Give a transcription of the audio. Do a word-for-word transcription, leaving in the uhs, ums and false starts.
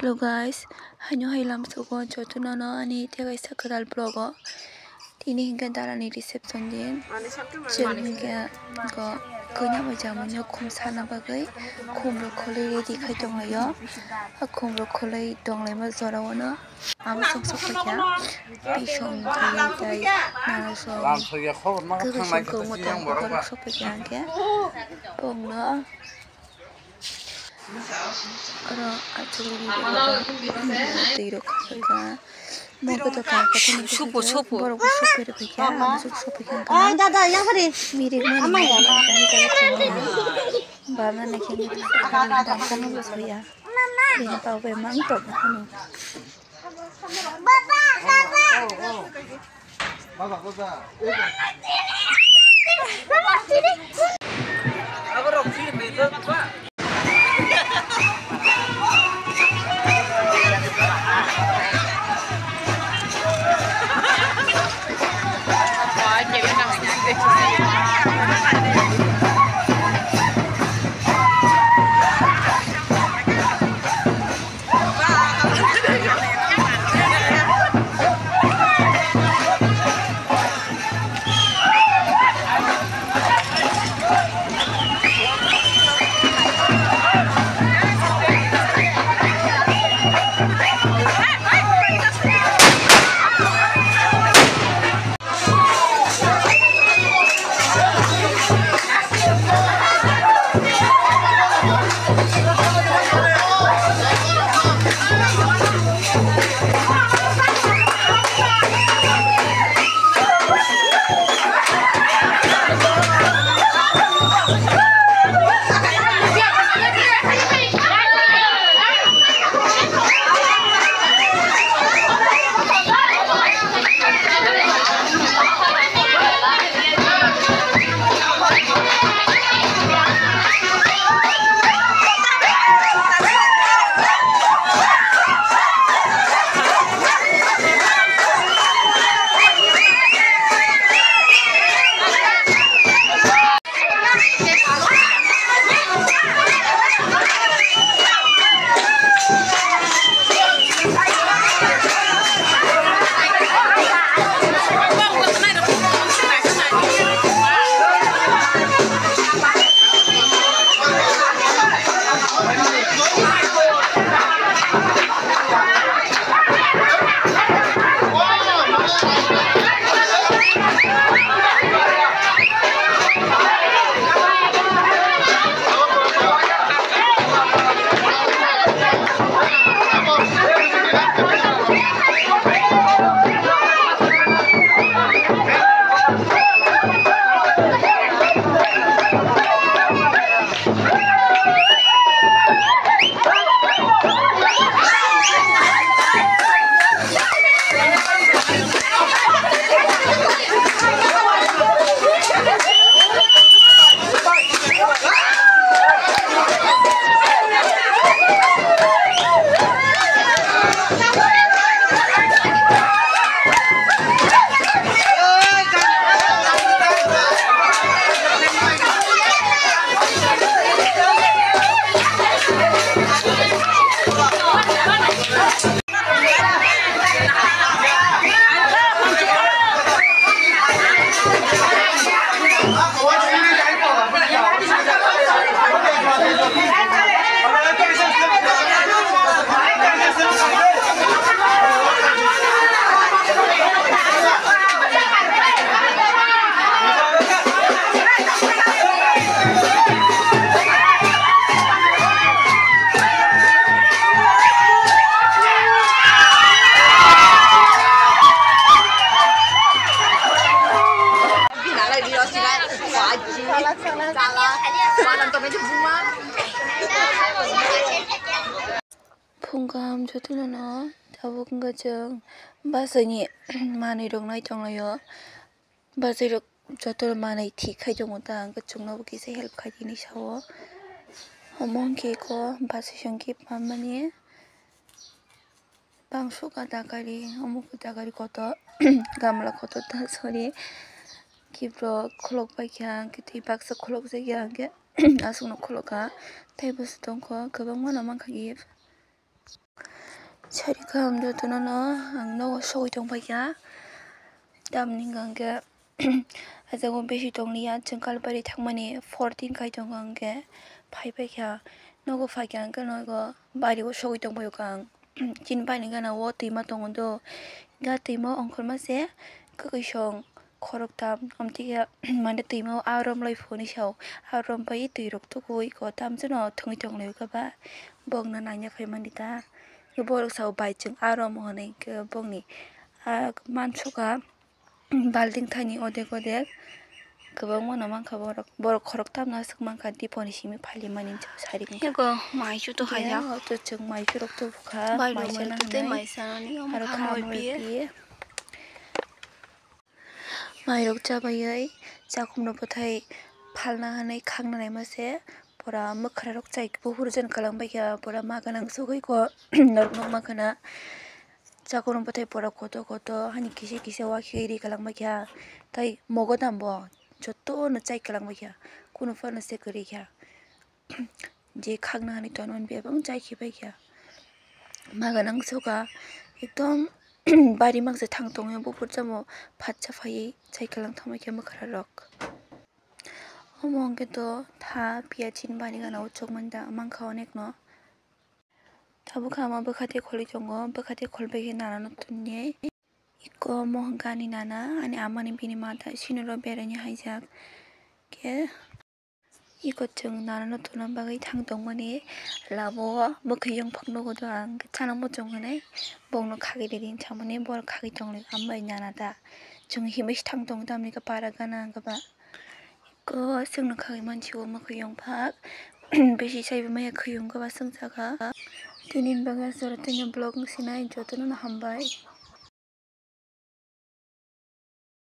Hello guys, haino hai lamsogo jotono no ani tei kaisa kwtal vlog o. Tini hinkhe darani reception din. Chwng hinkhe go kanya bai jamano khum sana bagwi khum rok khwlwi ready khai tonglaio. A khum rok khwlwi tonglaima jora o no amo sok sok paikha. Bisong khwlwi tei nana sok. Kwbwi song kwmwtang borok sok paikha hinkhe. Bongno Oro achukgwi twi rok kha kha. Mogo to kha kha, supo, supo. Borok bo supo rok kha kha, ang suk supo kha kha. Dada, yang hari. Mirik mani. Amai ya, ma. Bana na khe ni dam kha no bo soya. Bini pao bai mang to kha no. Phung kaham jotono no tabuk wngkha chwng bwswini manwi rok nai tonglaio. Bwswirok joto manwi thik khai tongo ta, hwnkhe chwngno bo kisa help khai di hinwi sa-o. Omo hwnkhe eko bwswi songkhe phammani bangso ka dakari, omo khe dakari kotor, gamla kotor ta, sorry. Kiphilok khulok paikha, hwnkhe tei baksa khulokjakya, hwnkhe aswkno khulokha. Tei bwswk tongkho, kwbangmano mankha gift. Sari kaham jotono no ang nogo sogwi tongpaikha. Tamni hwnkha hwnkhe, ah jaga o bisi tongliya, chwng Kalpari thangmani fourteen khai tongo, hwnkhe phaipaikha. Nogo phaikha hwnkhe nogo bari o sogwi tongpaikha ang. Chini bari gana o twima tongo do, ga twima ongkhorma se kwkwi song. Khoroktham, amtwi khe mane twima o arom lai phunui sao, arom bai twi rok tukuui ko tamjano thwngwi tonglaio khe ba, bokno naina phaimani ta. Borok sao bai chwng arom hwnwi khe bokni ah mansukha balting thani odek odek kwbangma no mankha borok, borok khoroktham no aswk mankha diponi simi phalimani sari wngkha. Eko maichu to haijak. Auto chwng maichu rok tubukha, bai rok maisa mai na tei hwnwi. Maisa nani omo aro kha kha moi moi piye. Piye. Mairok chabaiwi chakhumrok bwthai phalna hwnwi khakna naima se, pura mwkhra rok chai buphuru jan kwlangbaikha, pura ma gwnang sugwi ko norok nukma khwna. Chakhumrok bwthai pura koto koto hani kisa kisa wakhai ri kwlangbaikha, tei mogodam bo jotono chai kwlangbaikha, kunu phano se kwrwikha. Je khakna hwnwi tonmani bebak chai khibaikha. Ma gwnang sukha ekdom bari maksa thang tongwi buphuru chamo phatsa phaiwi chai kwlang thangbaikha mwkhra rok. Omo hwnkhe to tha phiya chini bari gana o chukmani da mankha onekno. Tabukhe ama bwkha tei kholwi tongo, bwkha tei kholbaikhe nanano tonnai. Iko omo hwnkhe ani nana, ani amani bini mata sinoro beraini haijak khe. Iko chwng nanano tuna bagwi thang tongmani labo o mwkhwiyung phang nugo do ang chana muchung hwnwi bongno khagwi ridi hinwi samani borok khagwi tonglaio ambai nana da chwng himwi se thang tongo tamni khe para gana ang khe ba iko chwngno khagwi mansi o mwkhwiyung phak bisi saibo maya khwiyung khe ba chwng saka tini bagwi aswk tini vlog wng sinai jotono no hambai.